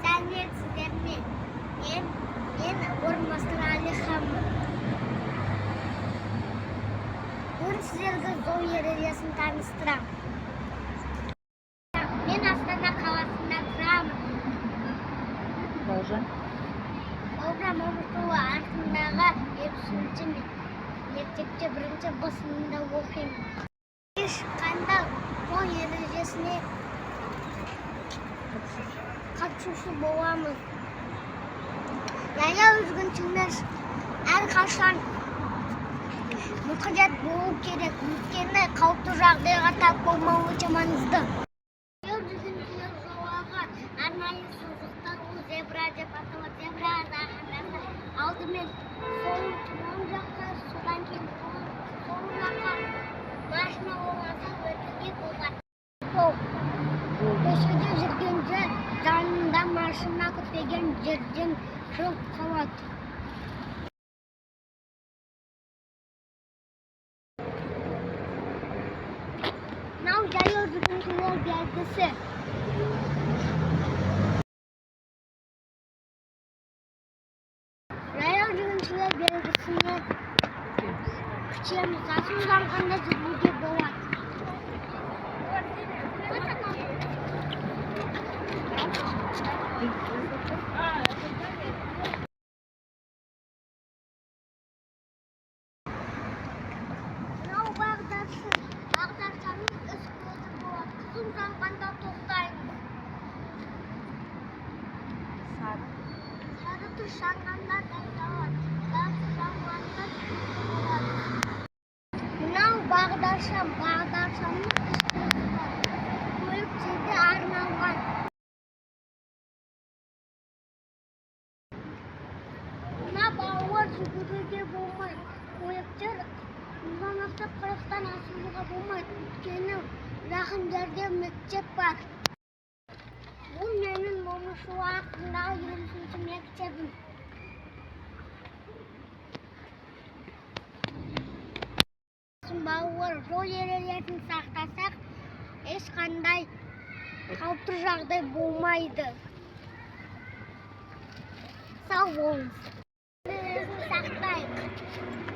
Сәлеметсіздер ме? Мен Орынбасар Әлиханмын. Бүгін сіздерге жол ережесін таныстырамын. Мен Астана қаласында тұрамын. Бауыржан. Бауыржан Момышұлы атындағы 2-ші мектепте бірінші Б сыныбында оқимын. Шыққанда жол ережесіне қатысушы боламыз. Жаяу жүргіншілер әрқашан мұқият болу керек, өйткені қауіпті жағдайға тап болмау өте маңызды. Жаяу жүргіншілер жолағы арнайы сызықтар, ол зебра деп аталады. Зебра жағындасы алдымен сол оң жаққа, содан кейін сол жаққа машина болмаса өтуге болады. Сол көшеде жүргенде жанында машина күтпеген жерден шығып қалады. Мынау жаяу жүргіншілер белгісі. Жаяу жүргіншілер белгісіне күтеміз. Жасыл жанғанда жүруге болады. Мынау бағдаршам. Бағдаршамның үш көзі болады. Қызыл жанғанда тоқтаймыз. Сары. Сары түс жанғанда дайындалады. Жасыл жанғанда жүруге болады. Мынау бағдаршам. Бағдаршамның үш көзі бар. Көліктерге арналған. Мына балалар жүгіруге болмайды. Көліктер мұнан асып 40-тан асыруға болмайды. Өйткені жақын жерде мектеп бар. Бұл менің Момышұлы атындағы 2-ші мектебім. Балалар, жол ережесін сақтасақ, ешқандай қауіпті жағдай болмайды. Сау болыңыз. Ережесін сақтайық.